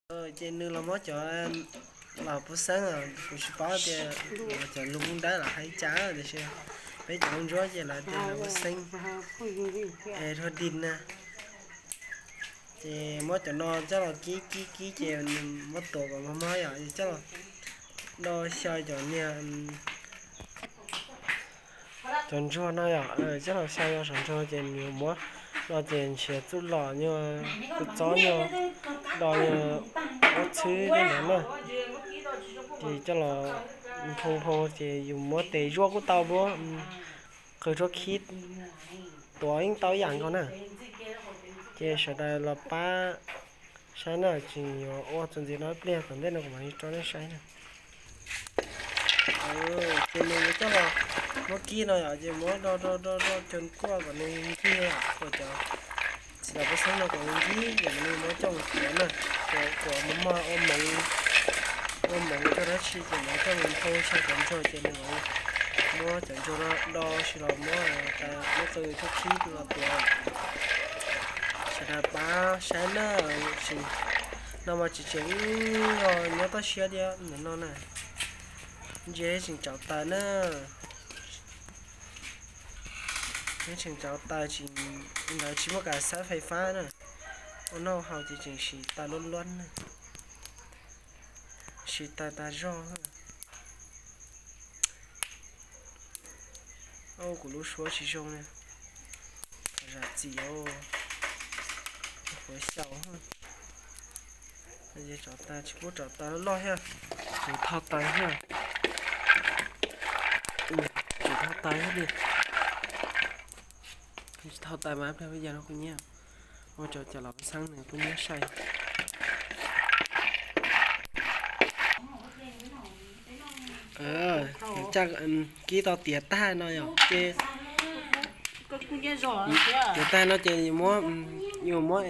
Ces nws los muab cov los puv xeeb, kuv tsis paub tias cov lus Hmoob Dawb los hais cas tiam sis peb cov Hmoob Ntsuab ces lawv tias los puv xeeb es rhuaj dij na. Ces muab cov no coj los kib kib kib ces nws muab tuav kom mos mos yom, coj los do xyaw cov niag cov ntsuag no yom, coj los xyaw saum ntsuag ces nws muab no ces nrhiav txuj lom nyuag txob txob nyuag do nyuag ob txhwb tej ntawd na. Ces coj los nphoo nphoo ces yus muab tes zuaj kuj tau, muab qws rhuab khib tuav yeej tau ib yam nkaus na. Ces sawv daws los pab saib na, tseem yuav ua txuas ntxiv no ib pliag tom ntej no kuv mam li tso nej saib na. Ces nws yuav coj los muab kib no yom, ces muab do do do do cov kuaj kom nws nkig, kom cov txiv los puv xeeb no kom nws nkig ces mam li muab coj mus tuav na. Tuav kom mos mos ua moov, ua moov tso dab tsi ces mam coj mus nphoo xyaw cov ntsuag ces nws muab cov ntsuag no do tsis los muab, muab qws rhuab khib los tuav. Sawv daws pab saib na, tsis, no mas tsis tseem yog nyob toj siab thiab ntawm no na. Ntsia tseem tsaus taws na. Nyob tseem tsaus taws tsis, ntawd tsis muaj kas xab fais fab na. Ua noj haus ces tseem siv taws luab luab na. Siv taws tas zog. Au, kuv lub suab tsis zoo li. Zam txim, kuv xyaum. Tsaus taws tsis pub tsaus taws loj thiab. Tsis thau taws thiab. Tsis thau taws thiab li. Tsis thau taws mas ib pliag peb yog no kuj nyiab. Ua rau cov los pab xeeb nws kuj nyiab sai. Caj kib tau tiav tag no yom, ces tiav tag no ces yuav muab, yuav muab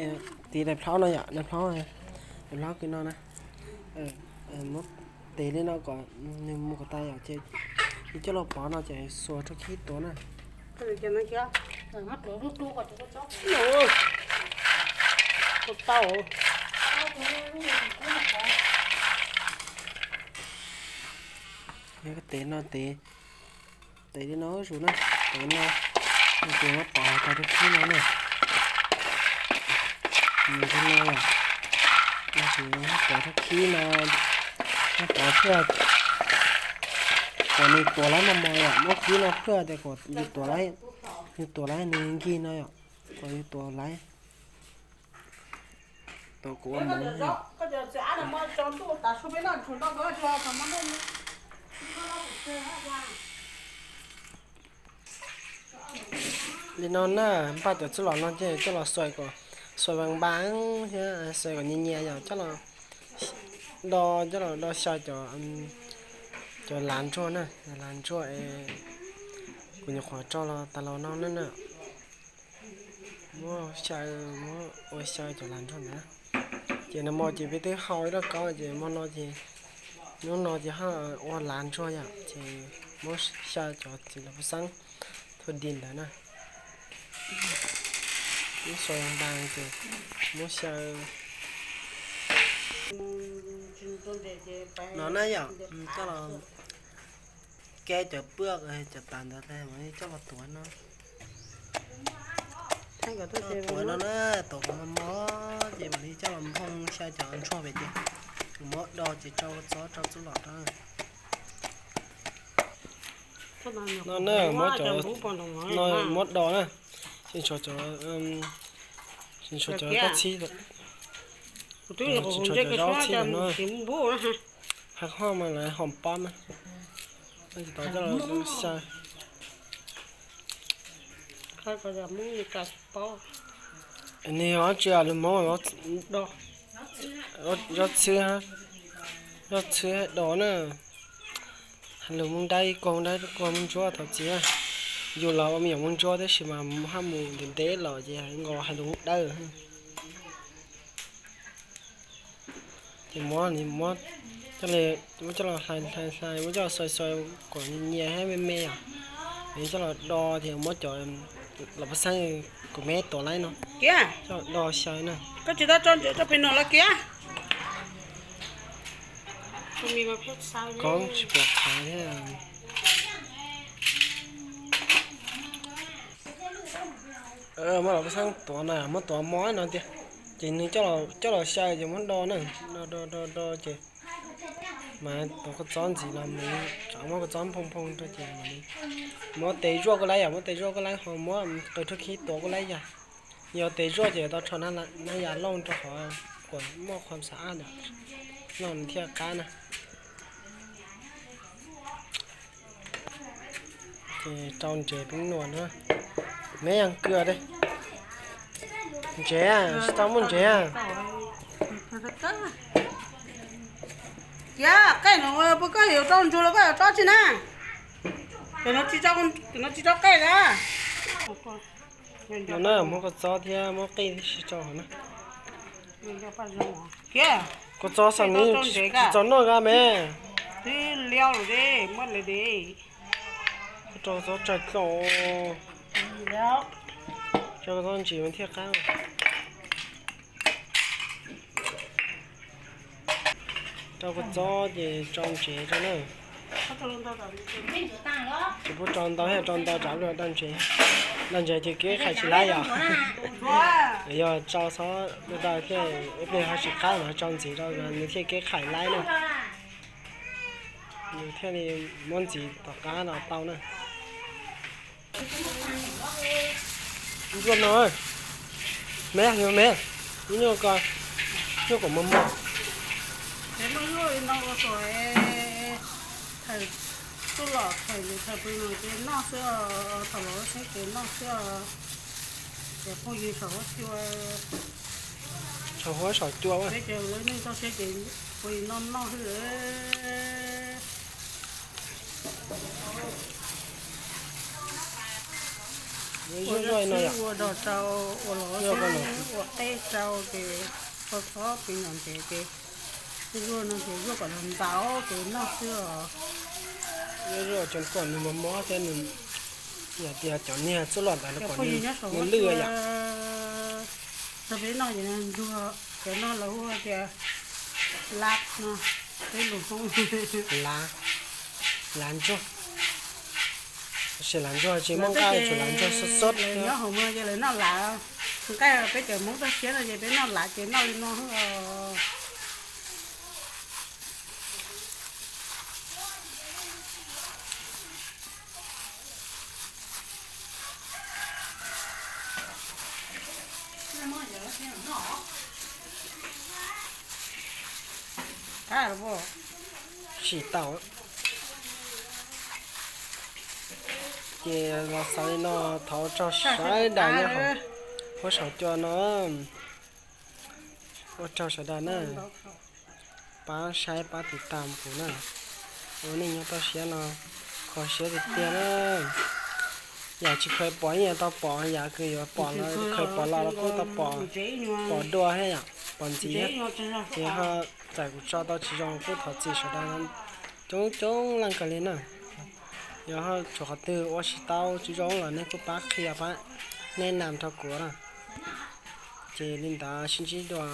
tiv daim plhaub no yom, daim plhaub, daim plhaub kws no na. Muab tiv li no kom nws mus kom tas yom, ces yus coj los pov no ces xuas rau khib tuav na. Tiv no, tiv, tiv li no zus na, tiv no, ces muab pov tas rau khib no na. Nws li no, ces muab pov rau khib no, muab pov thiaj kom nws tuav laib mos mos yom, muab khib no phwj tias kom nws tuav laib, nws tuav laib nws nkig no yom, kom nws tuav laib. Tuav kuv ua moov. Li no na, npaj cov txuj lom no ces coj los xuas kom, xuas npas npas thiab xuas kom nyias nyias yom, coj los do, coj los do xyaw cov, cov lav ntsuag na, lav ntsuag es kuv nyuam qhuav tso los tas los no na. Muab xyaw, muab ua xyaw cov lav ntsuag ntawd. Ces nag hmo ces peb twb hau ib lauj kaub ces hmo no ces, hnub no ces ho ua lav ntsuag yom, ces muab xyaw cov txiv los pab xeeb thua di ntawd na. Muab xyaw npas ces muab xyaw no na yom, coj los ke cov pwj cov taws ntawd mam li coj los tuav no. Coj los tuav no na, tuav kom mos mos ces mam li coj los nphoo xyaw cov ntsuag pem ces muab do ces rau txob rau txuj lom rau. No na, muab cov no muab do na, tseem tshuav cov, tseem tshuav cov kab txhib, tseem tshuav cov zaub txhib no. Hab hoj mas lawv hom pob mas, tsis tau coj los xyaw. Nws ho tsis lus Hmoob, zaub txhwb, zaub txhwb do na. Hais lus Hmoob Dawb ib kog Hmoob Dawb ib kog Hmoob Ntsuab thov txim. Yus los ua me nyuam Hmoob Ntsuab tab sis mas haj mus ntev ntev los ces nkaus hais lus Hmoob Dawb. Ces muab, muab coj los hlais hlais hlais, muab coj los xuas xuas kom nyias nyias thiab me me os. Coj los do ces muab cov los pab xeeb kuv me tuav laib no coj los do xyaw na. Koj tsis tau tso ntsev tso pem no los kiag. Koob tsis pom qhov thiab. Muab los peb xeeb tuav no, muab tuav mob no tiag. Ces nws coj los xyaw ces muab do na, do do do do ces mas tuav kua txob ntxiv no, tsam muab kua txob nphoo nphoo rau ces muab tes zuaj kuj laib yom, muab tes zuaj kuj laib ho muab qws rhuab khib tuav kuj laib yom. Yog tes zuaj ces tau rho nab yas looj rau qhov kuam muaj qhuam xav ab ntawm no nws thiaj qab na. Ces rau ntsev peb nuam na. Meb yog kws de. Ntsev, tsis tau muaj ntsev. Cia, qej no puas koj yuav rau ntsuag los koj yuav tsob tsi na? No tsis tau qej na. No na, muab kua txob thiab muab qej tib si rau hauv na. Kua txob xam ni tsis txaus noj ka me. Rau kua txob tsawg tlo. Rau kua txob ntsis mas thiaj qab. Rau kua txob ces rau ntsev rau na. Tsis pub rau ntau thiab, rau ntau tsam luag dag ntsev. Dag ntsev ces kev qhais tsis laib yom. Yog rau txhob luag dag thiab, ib pliag ho tsis qab mas rau ntxiv rau nws thiaj kev qhais laib na. Nws thiaj li muab ntxiv tom qab no tau na. Ntsuag no, me yog me, nyuj ko, nyuj kom mos mos. Thaum tub los thaum yus thaum pw no ces noj xwb, thaum los seb ces noj xwb. Ces phooj ywg saum huab cua, saum huab saum cua, peb cov lawv neej txoj siab ces phooj ywg noj noj xwb. Ua dog rau, ua los seb, ua qeb rau ces kua txob pem no ces, zuaj no ces zuaj kom ntau ces noj xwb os. Zuaj cov kom nws mos mos thiab nws, yog tias cov niag txuj lom ntawd kom nws lwj yom. Peb noj ces ntsuag, cov no lawv hu tias lab no, peb lus Hmoob. Lab, lab ntsuag. Tab sis lab ntsuag tsis muaj nqaij, tshuav lab ntsuag xub xub. Lawv nyob hauv no ces lawv noj lab, nqaij peb cov Hmoob toj siab no ces peb noj lab ces noj li no xwb os. Tsis tau. Ces los xaus li no, thov ua tsaug sawv daws nyob hauv huab saum cua no, ua tsaug sawv daws na, pab saib pab tiv tam kuv na. Ua neej nyob toj siab no kho siab tiag tiag na. Yam tsis kheev pom yeej yuav tau pom, yam kws yuav pom los kheev pom los los kuj tau pom, pom dua thiab yom, pom ntxiv thiab. Ces ho txawm kuv tso tau tsis zoo kuj thov txim sawv daws coob coob leej kawg li na. Yog ho tshuav qhov twg ua tsis tau tsis zoo los nej kuj pab qhia pab, nej nam rau kuv na. Ces li ntawd sib ntsib dua.